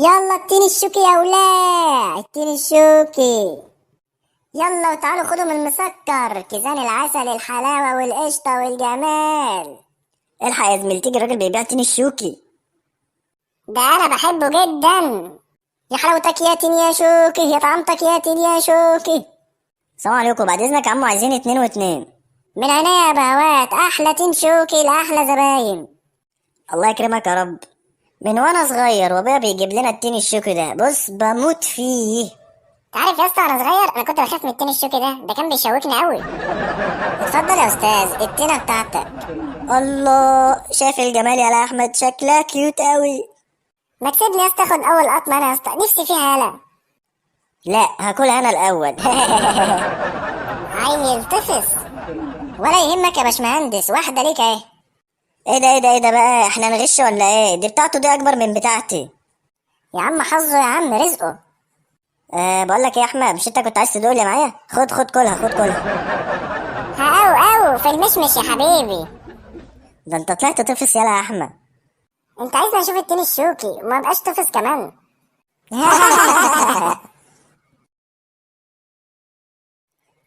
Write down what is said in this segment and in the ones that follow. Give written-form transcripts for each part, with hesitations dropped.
يلا التين الشوكي يا ولاد، التين الشوكي. يلا وتعالوا خدوا من المسكر، كيزان العسل، الحلاوة والقشطة والجمال. الحق يا زميلتي، الراجل بيبيع تين الشوكي. ده انا بحبه جدا. يا حلاوتك يا تين يا شوكي، يا طعمتك يا تين يا شوكي. السلام عليكم، بعد اذنك يا عمو عايزين 2 و2. من عينيا يا بهوات، احلى تين شوكي لاحلى زباين. الله يكرمك يا رب. من وانا صغير وابويا بيجيب لنا التين الشوكي ده، بص بموت فيه. تعرف يا اسطى وانا صغير انا كنت بخاف من التين الشوكي ده، ده كان بيشوكني قوي. اتفضل يا استاذ التينه بتاعتك. الله، شايف الجمال يا احمد، شكلها cute قوي. ما تسيبني يا اسطى اخد اول قطمه انا يا اسطى، نفسي فيها. يالا. لا هاكلها انا الاول. عيل طفس. ولا يهمك يا باشمهندس، واحدة ليك اهي. ايه ده ايه ده ايه ده بقى، احنا نغش ولا ايه؟ دي بتاعته دي اكبر من بتاعتي. يا عم حظه يا عم، رزقه. بقول لك ايه يا احمد، مش انت كنت عايز تدوق اللي معايا؟ خد خد كلها، خد كلها. ها او او في المشمش يا حبيبي. ده انت طلعت طفس يالا يا احمد. انت عايزني اشوف التين الشوكي وما بقاش طفس كمان؟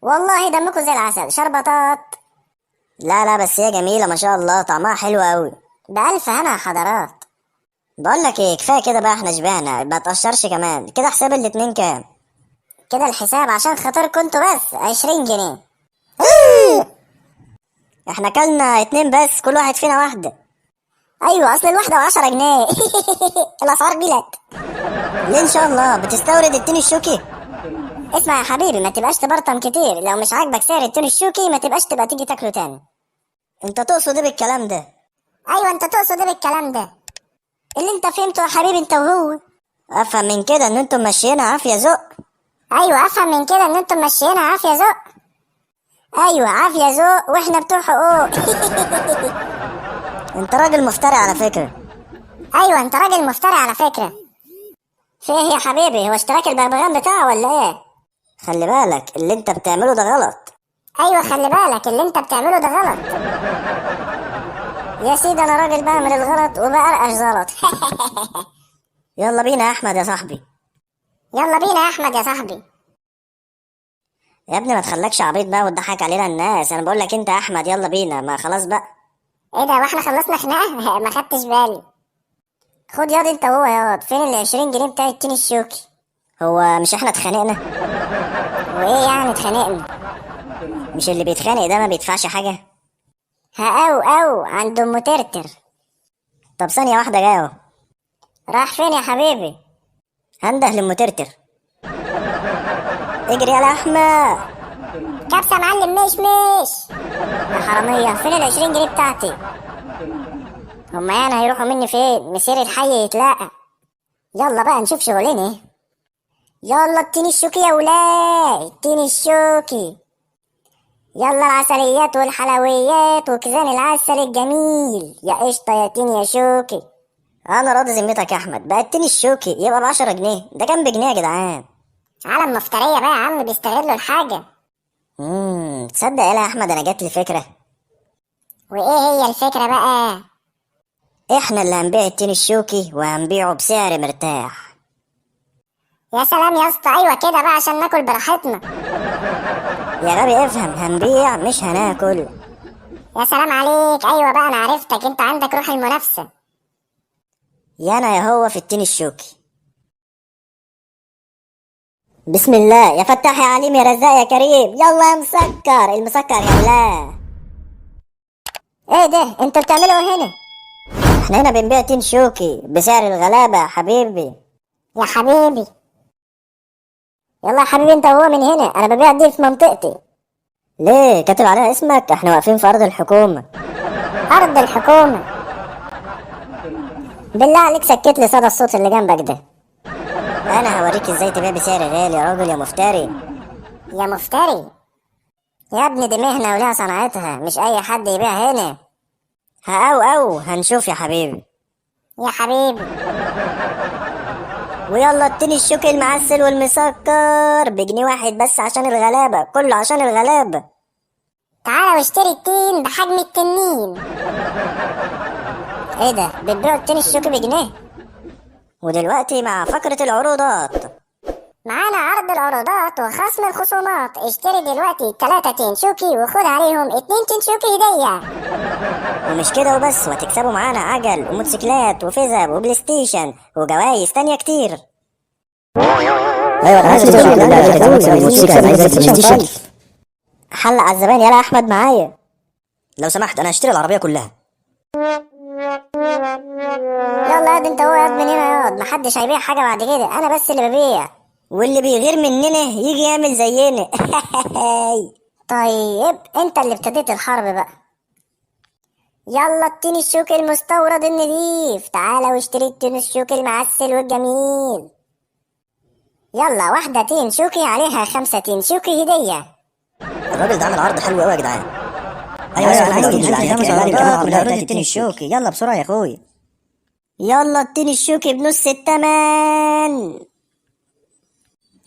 والله دمكم زي العسل، شربطات. لا لا بس هي جميلة ما شاء الله، طعمها حلو قوي. بألف هنا يا حضرات. بقول لك ايه، كفاية كده بقى، احنا شبعنا، ما تقشرش كمان كده. حساب الاتنين كام؟ كده الحساب عشان خاطركم انتوا بس 20 جنيه. احنا كلنا 2 بس، كل واحد فينا واحدة. ايوه اصل الواحدة ب10 جنيه. الاسعار غلت. ليه ان شاء الله بتستورد التين الشوكي؟ اسمع يا حبيبي، ما تبقاش تبرطم كتير، لو مش عاجبك سعر التين الشوكي ما تبقاش تبقى تيجي تاكله تاني. انت تقصد ايه بالكلام ده؟ ايوه انت تقصد ايه بالكلام ده؟ اللي انت فهمته يا حبيبي انت وهو. افهم من كده ان انتم ماشيينها عافية ذوق. ايوه افهم من كده ان انتم ماشيينها عافية ذوق. ايوه عافية ذوق واحنا بتوع حقوق. انت راجل مفتري على فكرة. ايوه انت راجل مفتري على فكرة. في ايه يا حبيبي، هو اشتراك البغبغان بتاعه ولا ايه؟ خلي بالك اللي انت بتعمله ده غلط. ايوه خلي بالك اللي انت بتعمله ده غلط. يا سيدي انا راجل بعمل الغلط وبقرقش غلط. يلا بينا يا احمد يا صاحبي. يلا بينا يا احمد يا صاحبي. يا ابني ما تخلكش عبيط بقى وتضحك علينا الناس، انا بقول لك انت يا احمد يلا بينا، ما خلاص بقى. ايه ده واحنا خلصنا خناقه؟ ما خدتش بالي. خد ياض انت وهو ياض، فين ال 20 جنيه بتاع التين الشوكي؟ هو مش احنا اتخانقنا؟ وايه يعني اتخانقنا؟ مش اللي بيتخانق ده ما بيدفعش حاجة؟ ها او او عند ام ترتر. طب ثانية واحدة جاية اهو. راح فين يا حبيبي؟ هنده لام ترتر. اجري يا احمد. كبسة يا معلم. مش مش يا حرامية، فين ال 20 جنيه بتاعتي؟ هما يعني هيروحوا مني فين؟ مسير الحي يتلاقى. يلا بقى نشوف شغلنا. يلا التين الشوكي يا ولاد، التين الشوكي. يلا العسليات والحلويات وكزان العسل الجميل. يا قشطة يا تين يا شوكي. انا راضي ذمتك يا احمد، بقى التين الشوكي يبقى ب10 جنيه، ده كام بجنيه يا جدعان؟ عالم مفترية بقى يا عم، بيستغلوا الحاجة. تصدق يا احمد انا جات لي فكرة. وايه هي الفكرة بقى؟ احنا اللي هنبيع التين الشوكي وهنبيعه بسعر مرتاح. يا سلام يا اسطى، ايوه كده بقى عشان ناكل براحتنا. يا غبي افهم، هنبيع مش هناكل. يا سلام عليك، ايوه بقى انا عرفتك، انت عندك روح المنافسة. يا انا يا هو في التين الشوكي. بسم الله يا فتاح يا عليم يا رزاق يا كريم. يلا يا مسكر، المسكر يا الله. ايه ده انتوا بتعملوا ايه هنا؟ احنا هنا بنبيع تين شوكي بسعر الغلابة يا حبيبي. يا حبيبي يلا يا حبيبي انت وهو من هنا، انا ببيع دي في منطقتي. ليه كاتب عليها اسمك؟ احنا واقفين في ارض الحكومة. ارض الحكومة؟ بالله عليك سكت لي صدى الصوت اللي جنبك ده. انا هوريك ازاي تبيع بسعر غالي يا راجل يا مفتري. يا مفتري يا ابني، دي مهنة ولها صنعتها، مش اي حد يبيع هنا. ها او او هنشوف يا حبيبي. يا حبيبي. ويلا التين الشوكي المعسل والمسكر بجنيه واحد بس عشان الغلابة، كله عشان الغلابة. تعالى واشتري التين بحجم التنين. ايه ده بتبيعوا التين الشوكي بجنيه؟ ودلوقتي مع فقرة العروضات. معانا عرض العروضات وخصم الخصومات. اشتري دلوقتي 3 تين شوكي وخد عليهم 2 تين شوكي هدية. ومش كده وبس، وهتكسبوا معانا عجل وموتوسيكلات وفيزا وبلاي ستيشن وجوائز تانية كتير. ايوه انا عايز اشتري. حلق على الزبائن يلا يا احمد معايا. لو سمحت انا هشتري العربية كلها. يلا ياض انت هو ياض من هنا ياض، محدش هيبيع حاجة بعد كده، انا بس اللي ببيع. واللي بيغير مننا يجي يعمل زينا. طيب انت اللي ابتديت الحرب بقى. يلا التين الشوكي المستورد النظيف، تعالى واشتري التين الشوكي المعسل والجميل. يلا واحدة تين شوكي عليها 5 تين شوكي هدية. الراجل ده عامل عرض حلو قوي يا جدعان. ايوه انا عايز التين الشوكي، يلا بسرعة يا اخوي. يلا التين الشوكي بنص التمن.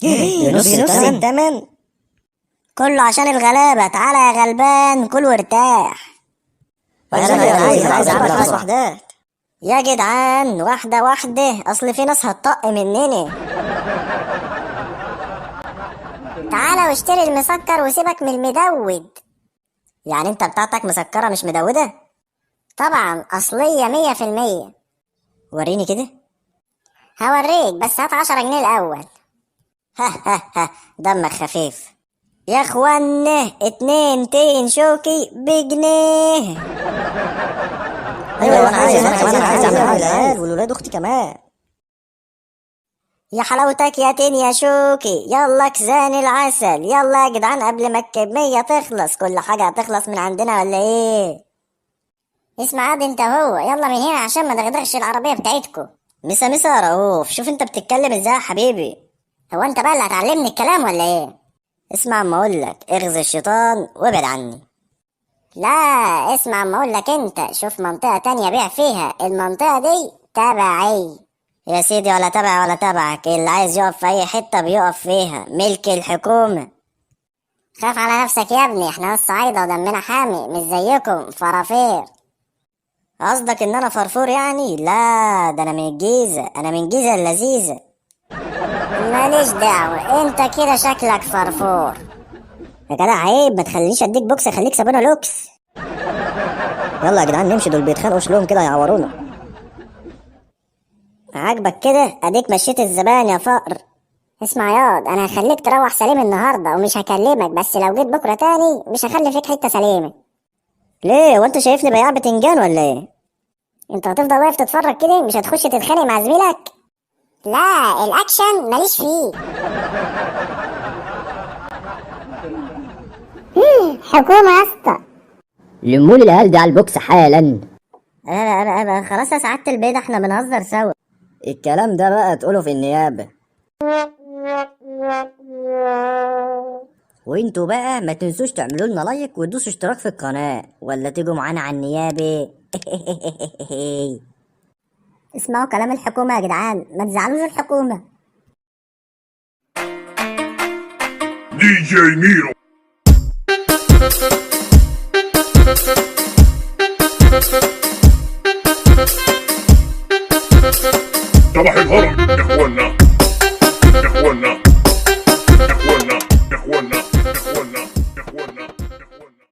بنص التمن؟ كله عشان الغلابة. تعالى يا غلبان كل وارتاح. انا عايز اعمل 5 وحدات يا جدعان، واحدة واحدة، اصل في ناس هتطق مننا. تعالى واشتري المسكر وسيبك من المدود. يعني انت بتاعتك مسكرة مش مدودة؟ طبعا اصلية 100%. وريني كده. هوريك بس هات 10 جنيه الاول. ها ها ها، دمك خفيف يا اخوانا. 2 تين شوكي بجنيه. ايوه انا عايز اعمل العيال والولاد اختي كمان. يا حلاوتك يا تين يا شوكي. يلا كزان العسل، يلا يا جدعان قبل ما الكمية تخلص. كل حاجة هتخلص من عندنا ولا ايه؟ اسمع عاد انت هو، يلا من هنا عشان ما تغدرش العربية بتاعتكو. مسا مسا يا رؤوف، شوف انت بتتكلم ازاي يا حبيبي. هو انت بقى اللي هتعلمني الكلام ولا ايه؟ اسمع اما اقولك، اغزي الشيطان وابعد عني. لا اسمع اما اقولك، انت شوف منطقة تانية بيع فيها، المنطقة دي تبعي. يا سيدي ولا تبع ولا تبعك، اللي عايز يقف في اي حتة بيقف فيها، ملك الحكومة. خاف على نفسك يا ابني، احنا ناس صعايدة ودمنا حامي، مش زيكم فرافير. قصدك ان انا فرفور يعني؟ لا ده انا من الجيزة، انا من الجيزة اللذيذة. ماليش دعوة، انت كده شكلك فرفور. يا جدع عيب، ما تخلينيش اديك بوكس، خليك سابونا لوكس. يلا يا جدعان نمشي، دول بيتخانقوا شلوهم كده هيعورونا. عاجبك كده؟ اديك مشيت الزبائن يا فقر. اسمع ياض، انا هخليك تروح سليم النهارده ومش هكلمك، بس لو جيت بكره تاني مش هخلي فيك حتة سليمة. ليه؟ وانت شايفني بياع بتنجان ولا ايه؟ انت هتفضل واقف تتفرج كده، مش هتخش تتخانق مع زميلك؟ لا الاكشن ماليش فيه. حكومة يا اسطى. لموا لي العيال دي على البوكس حالا. أبا خلاص يا سعادة البيضة، احنا بنهزر سوا. الكلام ده بقى تقوله في النيابة. وانتوا بقى ما تنسوش تعملوا لنا لايك وتدوسوا اشتراك في القناة، ولا تيجوا معانا على النيابة. اسمعوا كلام الحكومة يا جدعان، ما تزعلوش الحكومة. DJ Miro. صباح الهرم.